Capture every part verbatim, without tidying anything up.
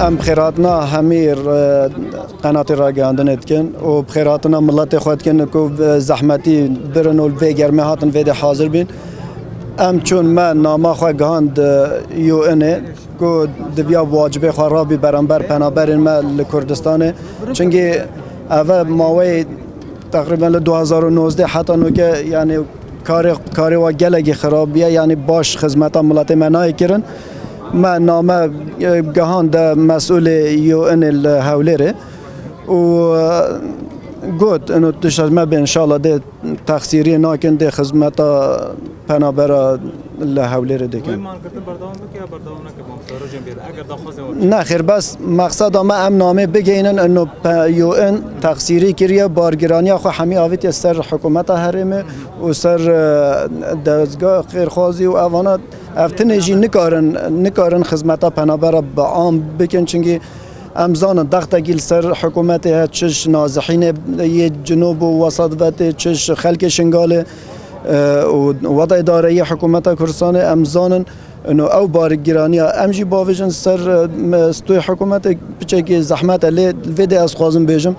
Em bi xêrhatina hemî, e, qenatê ragihandinê dikin û bi xêrhatina miletê xwe dikin ku, e, zehmetî birin û li vê germê hatin vê dê hazir bîn. Em çûn me nama xwe gihand, e, U N'ê ku diviya bi wacibê xwe rabî beramber penaberên me li Kurdistanê. Çimkî eve maweyê teqrîben li du hazar û nozdeh heta nûke, yanî karê, karê wa gelekî xirab bûye, yanî baş xizmeta miletê me nayê kirin. Me name, e, gihande mesûlê U N'ê li Hewlêrê û, e, got, ino tişt me bên, înşallah dê texsîriyê nakin, dê xizmeta penabera li Hewlêrê dikin. Wê mankirdin berdewam bike ya berdewam neke, mamosta Rojên Bêl? Eger daxwazê we Ne xêr, bes meqseda me em namê bigeynin, ino pe-, U N texsîrî kiriye, bargiraniya xwe hemî avitiye ser hikûmeta herêmê û ser, e, dezga xêrxwazî û evana, ev tinê jî nikarin, nikarin xizmeta penabera bi am bikin, çimkî em zanin dextekî li ser hikûmetê heye, çi ji nazihînê yê Cinûb û Wesat ve tê, çi ji xelkê Şingalê, e, û weta îdareyê hikûmeta Kurdistanê em zanin. Ino ew bargiraniya em jî bavêjin ser, e, me, stûyê hikûmetê piçekî zehmet e, lê vê dê ez xwazim bêjim,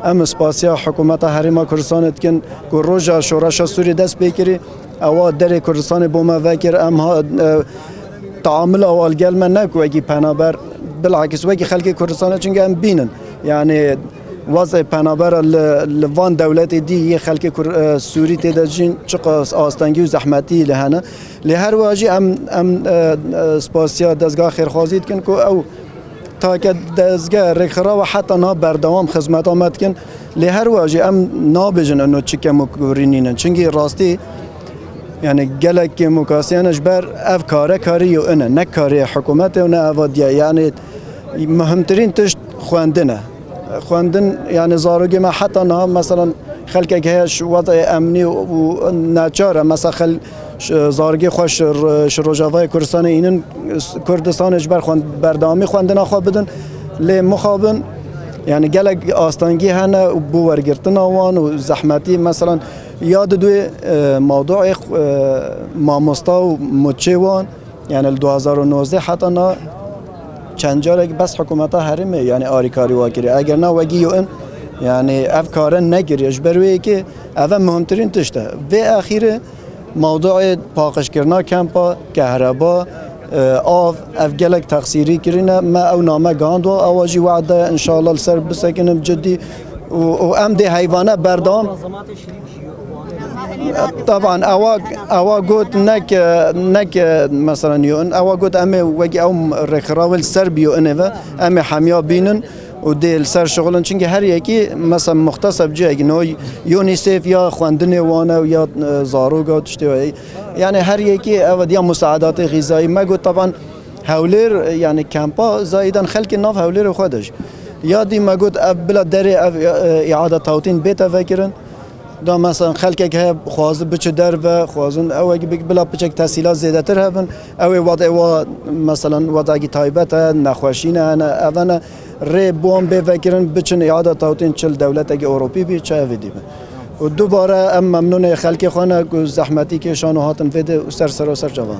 em spasiya hikûmeta Herêma Kurdistanê dikin ku roja şoreşa Sûriyê dest pê kirî, ewa derê Kurdistanê bo me vekir, em ha, e, taamila wan li gel me ne ku wekî penaber, bilakis wekî xelkê Kurdistanê, çimkî em bînin. Yanî wezê penabera li, li van dewletê dî yê xelkê Kur-, e, Sûrî tê de jîn çiqas astengî û zehmetî li hene. Lê her wiha jî em, em, e, e, spasiya dezgeha xêrxwazî dikin ku ew take dezge rêkxirawa heta niha berdewam xizmeta me dikin. Lê her wiha jî em nabêjin ino çi kemûkûrî nînin. Çimkî rastî, yanî gelek kêmûkasiyane ji ber ev kare karê U N e, ne karê hikûmetê û ne eva diye. Yanî muhimtirîn tişt xwendin e. Xwendin, yanî zarokê me heta niha, meselan, xelkek heye ji wezê emnî û neçar e, mesela xel-, ş-, zarokê xwe ji r-, ji Rojavayê Kurdistanê înin, s-, Kurdistanê ji ber xwend-, berdewamî xwendina xwe bidin, lê mixabin, yanî gelek astengî hene û bo wergirtina wan û zehmetî, meselan, ya didwê, e, mewduê, e, mamosta û mûçê wan, yanî li du hazar û nozdeh heta niha çend carek bes hikûmeta herêmê, yanî alîkarî wa kiriye. Eger na wekî U N, yanî ev kare nekiriye. Ji ber wê yekê ev e muhimtirîn tişt e. Vê exîrê mewduê paqijkirina kempa, kehreba, e, av, ev gelek texsîrî kirîne. Me ew name gihandwa, ewa jî we'd daye, înşallah li ser bisekinin cidî û, û em dê heyvane berdewam. Teban ewa, ewa got nek, nek, meselan U N, ewa got em ê wekî ew rêkxirawê li ser bi U N ê ve, em ê hemiya bînin û dê li ser şixulin. Çimkî her yekî, mesela, muxteseb cihekî, no UNICEF ya xwendinê wan e û ya, e, zaroka û tiştê wê. Yanî her yekî ev ya musaedatê xîzayî. Me got, teban Hewlêr, yanî kempa zayîdan xelkê nav Hewlêrê xwe de jî. Ya dî me got ev bila derê ev, e, îada tawtîn bête vekirin. Da mesela xelkek heye xwazi biçi derve, xwazin ew ê bila piçek tesîlat zêdetir hebin. Ew ê wad ewa, mesela wadakî taybet e, nexweşîne hene, evene rê bi wan bê vekirin, biçin îada tawtîn çi li dewletekî Ewropî bî, çi evê dî bin. Û dubare em memnûnê xelkê xwe ne ku zehmetî kêşan û hatin vê dê û ser sera ser çavan.